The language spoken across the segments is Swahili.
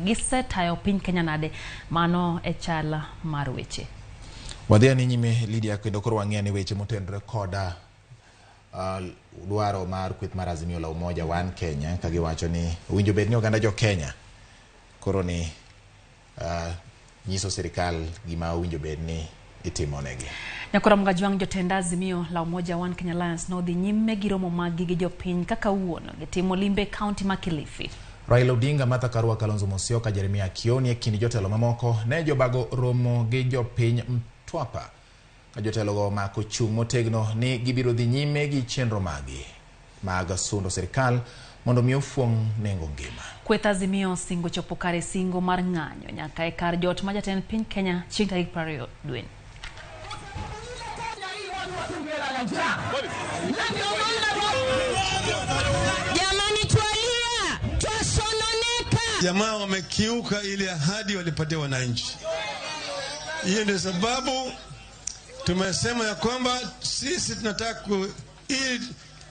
Gisetayo piny Kenya nade? Mano e chal mar weche. Wadhi ane nyime Lydia, kendo koro wang'e ni weche motenore koda dwaro mar kweth mar Azimio la Umoja One Kenya, ka giwacho ni owinjo bed ni oganda jo Kenya koro ni nyiso sirikal gima owinjo bed ni itimonegi. Nyakora Mgajwang', jotend Azimio la Umoja One Kenya Alliance nodhi nyime gi romo maggi gi jopiny kaka wuono gitimo limbe kaunti ma Kilifi. Raila Odinga, Martha Karua, Kalonzo Musyoka, Jeremiah Kioni e kind jotelo mamoko ne jobago romo gi jopiny Mtwapa, ka jotelogo omako chung' motegno ni gibiro dhi nyime gi chenro maggi mag sundo sirikal mondo mi ofuong' nengo ngima. Kweth Azimio osingo chopo kare singo mar ng'anyo nyaka e kar jot ma jatend piny Kenya chieng' tarik 20 dweni. Jamani, twalia, twasononeka. Jamaa wamekiuka ile ahadi walipatia wananchi. Hiyo ndio sababu tumesema ya kwamba sisi tunataka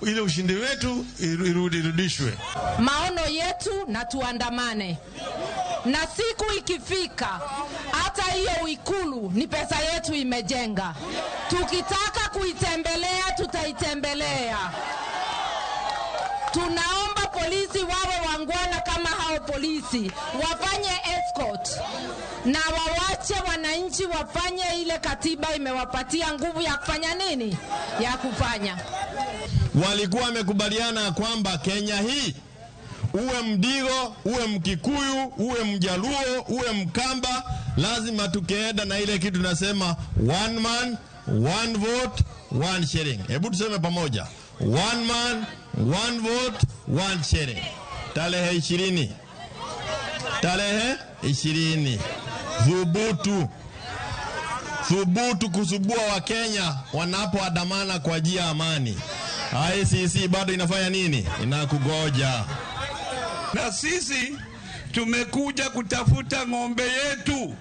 ile ushindi wetu irudishwe. Maono yetu na tuandamane. Na siku ikifika, hata hiyo ikulu ni pesa yetu imejenga. Tukitaka kuitembelea, tutaitembelea. Tunaomba polisi wawe wangwana kama hao polisi, wafanye escort na wawache wananchi wafanye ile katiba imewapatia nguvu ya kufanya nini? Ya kufanya. Walikuwa wamekubaliana kwamba Kenya hii, uwe Mdigo, uwe Mkikuyu, uwe Mjaluo, uwe Mkamba, lazima tukienda na ile kitu tunasema one man, one vote, one sharing. Hebu tuseme pamoja. One man, one vote, one sharing. Tarehe 20. Tarehe 20. Thubutu. Thubutu kusubua wa Kenya wanapoandamana kwa njia ya amani. ICC bado inafanya nini? Inakugoja. Na sisi tumekuja kutafuta ng'ombe yetu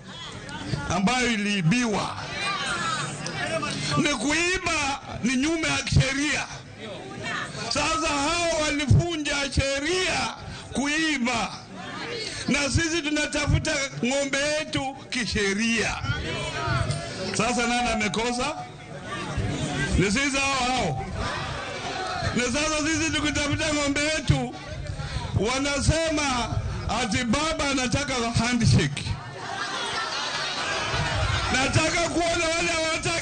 ambayo iliibiwa. Ni kuiba ni nyume ya sheria. Sasa hao walivunja sheria kuiba, na sisi tunatafuta ng'ombe yetu kisheria. Sasa nani amekosa? Ni sisi hao hao. Na sasa sisi tukitafuta ng'ombe yetu wanasema ati baba anataka handshake. Nataka kuona wale hawataki